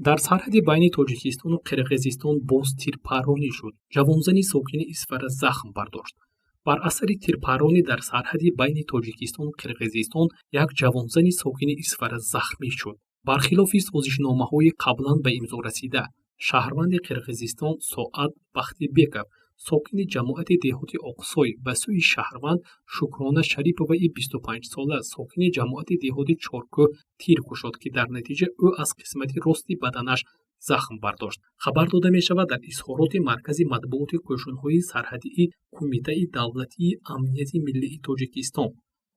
Дар сарҳади байни Тоҷикистону Қирғизистон боз тирпарронӣ шуд. Ҷавонзани сокини Исфара захм бардошт. Бар асари тирпарронӣ дар сарҳади байни Тоҷикистону Қирғизистон як ҷавонзани сокини Исфара захмӣ шуд. Бархилофи созишномаҳои қаблан ба имзо расида, шаҳрванди Қирғизистон Соат Бахтибеков, сокини ҷамоати деҳоти Оқсой, ба сӯи шаҳрванд Шукрона Шариповаи 25-сола, сокини ҷамоати деҳоти Чоркӯҳ тир кушод, ки дар натиҷа ӯ аз қисмати рости баданаш захм бардошт. Хабар дода мешавад дар изҳороти Маркази матбуоти қӯшунҳои сарҳадии Кумитаи давлатии амнияти миллии Тоҷикистон.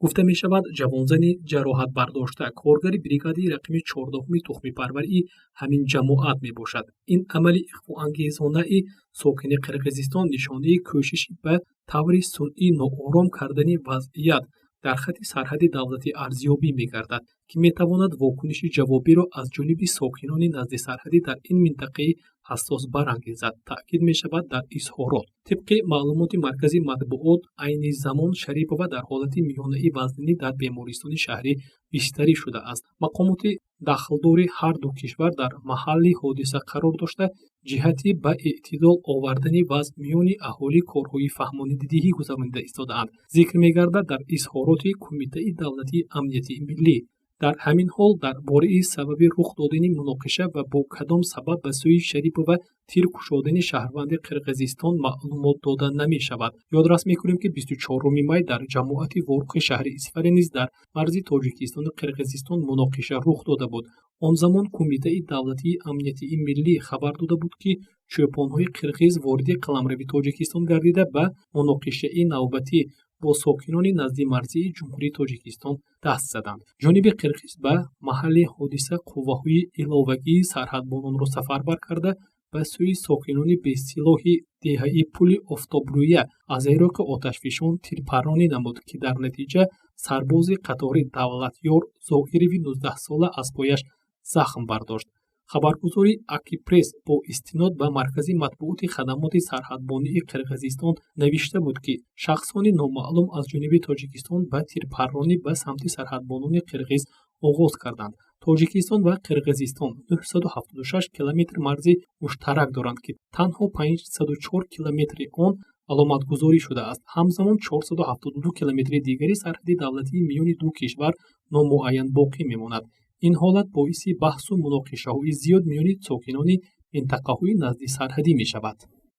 Гуфта мешавад, ҷавонзани ҷароҳатбардошта коргари бригадаи рақами 14-уми тухмипарварии ҳамин ҷамоат мебошад. Ин амали иғвоангезонаи сокини Қирғизистон нишонаи кӯшиши ба таври сунъӣ ноором кардани вазъият дар хатти сарҳади давлатӣ арзёбӣ мегардад, ки метавонад вокуниши ҷавобиро аз ҷониби сокинони наздисарҳадӣ дар ин минтақаи ҳассос барангезад, таъкид мешавад дар изҳорот. Тибқи маълумоти маркази матбуот, айни замон Шарипова дар ҳолати миёнаи вазнинӣ дар бемористони шаҳрӣ бистарӣ шудааст. Мақомоти дахлдори ҳар ду кишвар дар маҳалли ҳодиса қарор дошта, ҷиҳати ба эътидол овардани вазъ миёни аҳолӣ корҳои фаҳмонидиҳӣ гузаронида истодаанд, зикр мегардад дар изҳороти Кумитаи давлатии амнияти миллӣ. Дар ҳамин ҳол дар бораи сабаби рух додани муноқиша ва бо кадом сабаб ба сӯи Шарипова тир кушодани шаҳрванди Қирғизистон маълумот дода намешавад. Ёдрас мекунем, ки 24 май дар ҷамоати Ворухи шаҳри Исфара низ дар марзи Тоҷикистону Қирғизистон муноқиша рух дода буд. Он замон Кумитаи давлатии амниятии миллӣ хабар дода буд, ки чӯпонҳои қирғиз вориди қаламрави Тоҷикистон гардида, ба муноқишаи навбатӣ бо сокинони наздимарзии Ҷумҳурии Тоҷикистон даст заданд. Ҷониби қирғиз ба маҳалли ҳодиса қувваҳои иловагии сарҳадбононро сафарбар карда, ба сӯи сокинони бесилоҳи деҳаи Пули Офтобрӯя аз эроқи оташфишон тирпарронӣ намуд, ки дар натиҷа сарбози қатори Давлатёр Зоҳирови 19-сола аз пояш захм бардошт. Хабаргузори Акипресс бо истинод ба Маркази матбуоти хадамоти сарҳадбонии Қирғизистон навишта буд, ки шахсони номаълум аз ҷониби Тоҷикистон ба тирпарронӣ ба самти сарҳадбонони қирғиз оғоз карданд. Тоҷикистон ва Қирғизистон 976 километр марзи муштарак доранд, ки танҳо 504 километри он аломатгузорӣ шудааст. Ҳамзамон 472 километри дигари сарҳади давлатии миёни ду кишвар номуайян боқӣ мемонад. Ин ҳолат боиси баҳсу муноқишаҳои зиёд миёни сокинони минтақаҳои наздисарҳадӣ мешавад.